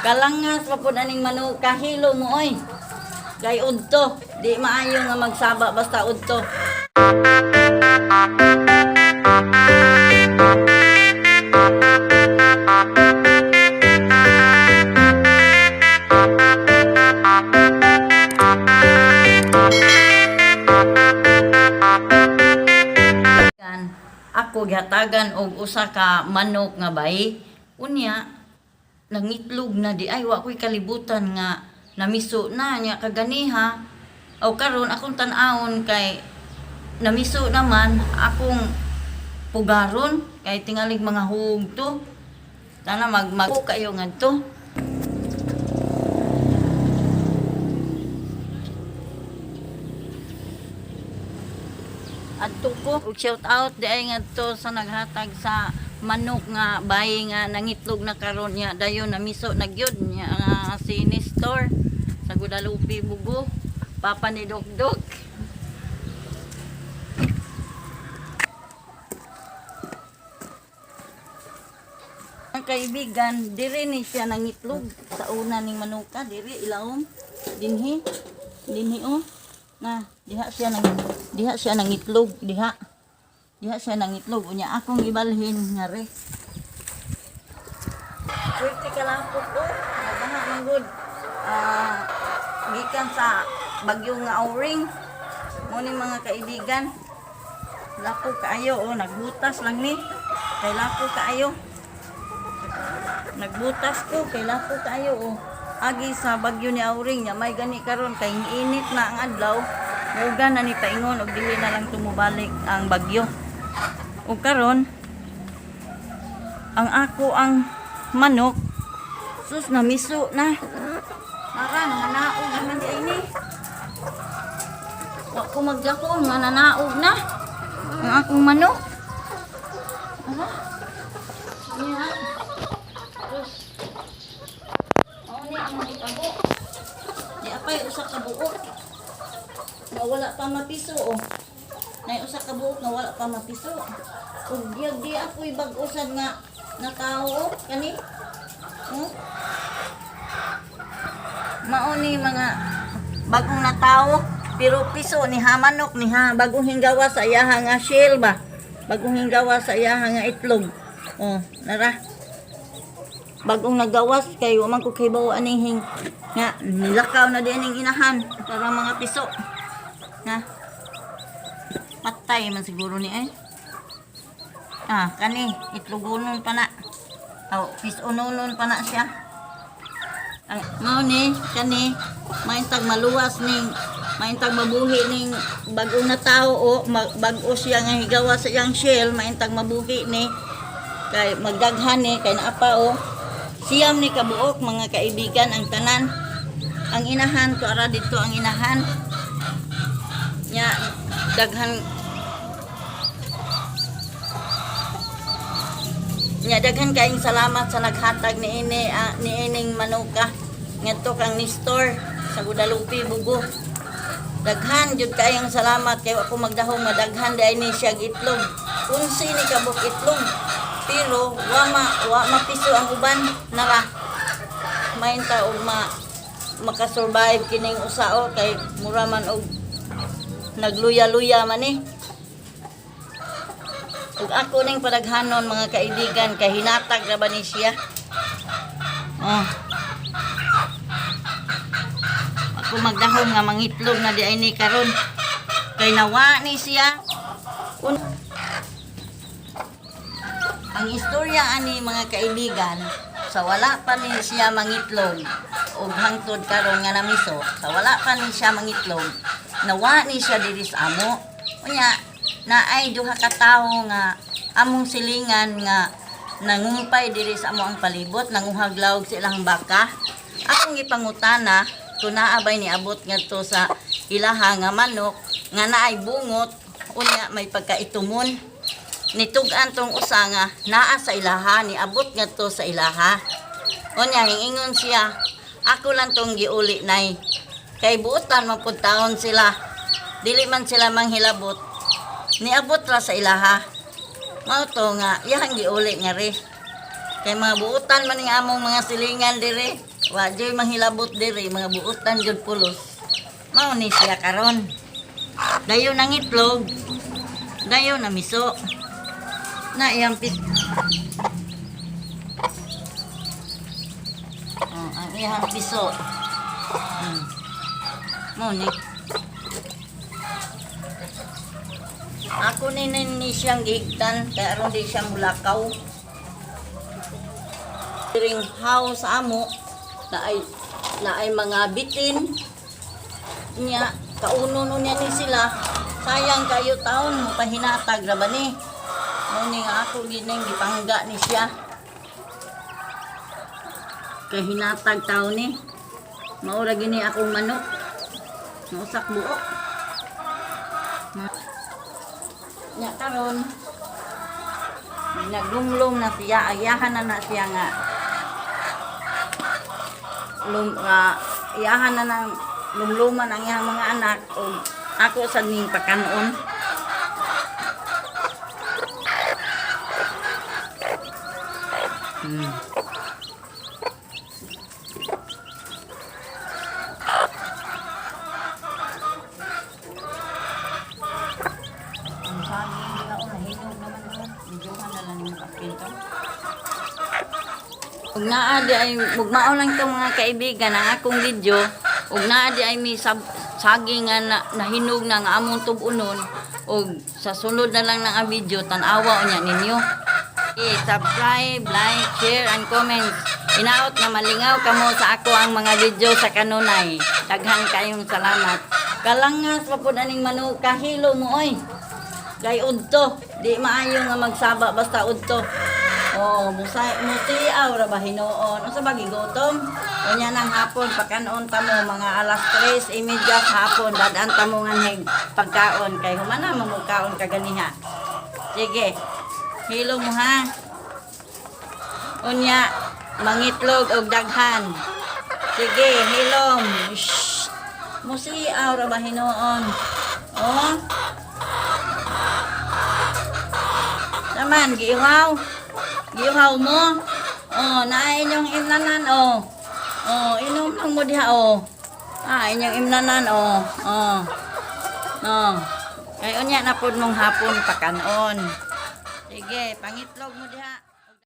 Kalangas pa pud aning manuka, hilo mo oy. Kay udto, di maayo nga magsaba basta udto. Kan, ako gihatagan og usa ka manok nga bay. Unya, nangitlog na di ay wa ko'y kalibutan nga namiso na nya kaganiha o karon akong tan-awon kay namiso naman akong pugaron kay tingalig mga hug to. Sana mag mag kayo ngadto. Adto ko ug shout out di ay ngadto sa naghatag sa manok nga bayi nga nangitlog na karon niya dayon namiso na gyud niya nga si Nestor sa Guadalupe Bugo, papa ni Dokdok. Ang kaibigan, diri ni siya nangitlog sa una ning manuka diri ilawom dinhi dinhi oh na diha siya nangitlog diha diha siya nangitlog. Unya akong ibalhin nga re swerte ka lang po ko nagbaha man gud, ah, gikan sa bagyo nga Auring mo ni mga kaibigan. Lako kaayo oh, nagbutas lang ni kay lako kaayo. Nagbutas ko kay lako kaayo oh. Agi sa bagyo ni Auring nya may gani karon kay init na ang adlaw. Muga na ni paingon og dili na lang tumubalik ang bagyo. Ug karon ang ako ang manok sus namiso na. Nara nanganaog naman di ay ni. Wa ko maglako nga nanaog na ang akong manok. Ara. Niya. Sus. Mao ni ang itabo. Di apay usa ka buok. Nga wala pa mapiso oh. Nay usa ka buok nga wala pa mapiso. Ug di di ako'y bag-usad nga natao oh, kani. Oh. Mao ni mga bagong natao pero piso ni ha manok ni ha bagong hinggawa sa iyaha nga shell ba. Bagong hinggawa sa iyaha nga itlog. Oh, nara bagong nagawas kay wa man ko kibaw aning hing nga nilakaw na din ang inahan para mga piso na patay man siguro ni ay ah kani itlogonon pa na aw pisononon pa na siya ang mao ni kani maintag maluwas ning maintag mabuhi ning bag-o na tao o bag-o siya nga higawa sa iyang shell maintag mabuhi ni kay magdaghan ni kay naa pa o siyam ni kabuok mga kaibigan ang tanan. Ang inahan to ara dito ang inahan nya daghan nya daghan kaayong salamat sa naghatag ni ini ah, ni ining manuka ngadto kang Nestor sa Guadalupe Bugo. Daghan jud kaayong salamat kay wa ko magdahom nga daghan di ni siya itlog. 11 ni kabuk itlog pero wa mapiso ang uban. Nara mainta og makasurvive kining usa o kay mura man og nagluya-luya man eh. Ug ako ning padaghanon mga kaibigan kay hinatag ra ba ni siya. Oh. Ako magdahom nga mangitlog na di ay ni karon. Kay nawa ni siya. Ang istorya ani mga kaibigan, sa wala pa ni siya mangitlog ug hangtod karon nga namiso, sa wala pa ni siya mangitlog, nawa ni siya diri sa amo. Unya, naay duha ka tawo nga among silingan nga nangumpay diri sa amo ang palibot, nanguhag lawog sa ilang baka. Akong gipangutana kung naa bay niabot ngadto sa ilaha nga manok nga naay bungot, unya may pagkaitumon. Nitug-an tong usa nga naa sa ilaha, niabot ngadto sa ilaha. Unya hingingon siya, ako lang tong giuli nay kay buotan man pud taon sila, dili man sila manghilabot, niabot ra sa ilaha. Mao to nga iyang giuli nga re kay mga buotan man ning among mga silingan dire. Wa joy manghilabot diri, mga buutan jud pulos. Mao ni siya karon. Dayon ang itlog. Dayon na miso. Na iyang pis. Oh, ang iyang piso. Mao ni. Ako ni siyang gihigtan kay aron di siya mulakaw. Diring house amo na ay mga bitin niya, kauno no niya ni sila. Sayang kayo taon mo pahinatag ra ba ni. Mo ni nga ako gining gipangga ni siya. Kay hinatag taon ni. Mao ra gini akong manok. Mausak buok. Nya karon naglumlum na siya, ayahan na na siya nga lum nga iyahan na ng lumluman ang iyang mga anak o ako sa ning pakanon. Ang saging nila, oh, nahinog naman ako. Videohan na lang yung kapil to. Ug naa di ay mugmao lang to, mga kaibigan, ang akong video. Ug naa di ay may saging nga na, nahinog na nga among tub-unon, ug sa sunod na lang ng ang video, tan-awa unya ninyo. I-subscribe, like, share and comments. Inaot nga malingaw kamo sa ako ang mga video sa kanunay. Daghan kayong salamat. Kalangas pa pud aning manuka, hilo mo oy. Kay udto, di maayo nga magsaba basta udto. Oh, musay mutiaw ra ba hinuon? Unsa ba gigutom? Unya nang hapon pakanon ta mo mga alas 3:30 sa hapon, dad-an ta mo nganhig pagkaon kay humana mo kaon kaganiha. Sige. Hilo mo ha. Unya mangitlog og daghan. Sige, hilom. Shh. Musiaw ra ba hinuon? Oh. Naman, giuhaw. Giuhaw mo. Oh, naa inyong imnanan, oh. Oh, inom lang mo diha, oh. Ah, inyong imnanan, oh. Oh. Oh. Kay unya na pud mong hapon pakanon. Sige, pangitlog mo diha.